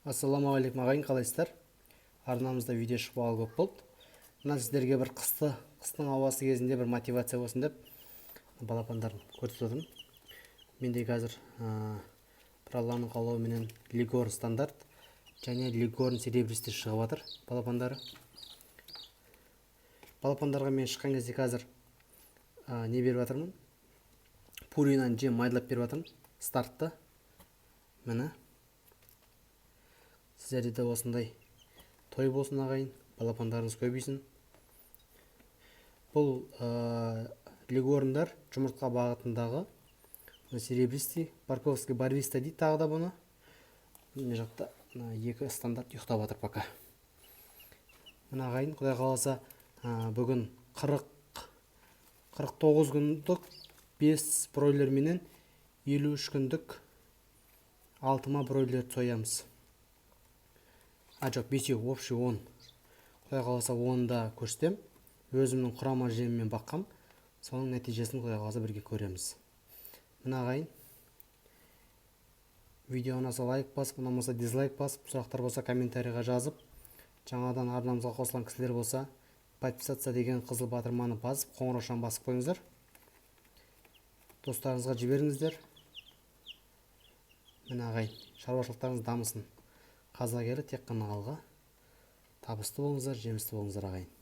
Ассалаумағалейкум, ағайын, қалайсыздар? Арнамызда видео шықпағалы көп болды. Мына сіздерге бір қыстың ауасы кезінде бір мотивация болсын деп балапандарын көрсетіп отырмын. Менде қазір бір Алланың қалауыменен леггорн стандарт және леггорн серебристый шығып жатыр балапандары. Балапандарға мен шыққан кезде қазір не беріп жатырмын? Пуринаны жем майдалап беріп жатырмын стартты. Міне, сіздерде де осындай той болсын, ағайын, балапандарыңыз көбейсін. Бұл леггорндар жұмыртқа бағытындағы, серебристый, барковский, барвиста дейді тағы да бұны. Мына жақта мына екі стандарт ұйықтап жатыр пока. Мына, ағайын, құдай қаласа, бүгін 49 күндік 5 бройлерменен 53 күндік 6 ма бройлерді соямыз. А, жоқ, бесеу, общий 10. Құдай қаласа, оны да көрсетемін. Өзімнің құрама жемімен баққам, соның нәтижесін, құдай қаласа, бірге көреміз. Мына, ағайын, видео ұнаса, лайк басып, ұнамаса, дизлайк басып, сұрақтар болса, комментарийға жазып, жаңадан арнамызға қосылған кісілер болса, подписаться деген қызыл батырманы басып, қоңыраушаны басып қойыңыздар, достарыңызға жіберіңіздер. Міне, ағайын, шаруашылықтарыңыз дамысын, қазақ елі тек қана алға! Табысты болыңыздар, жемісті болыңыздар, ағайын!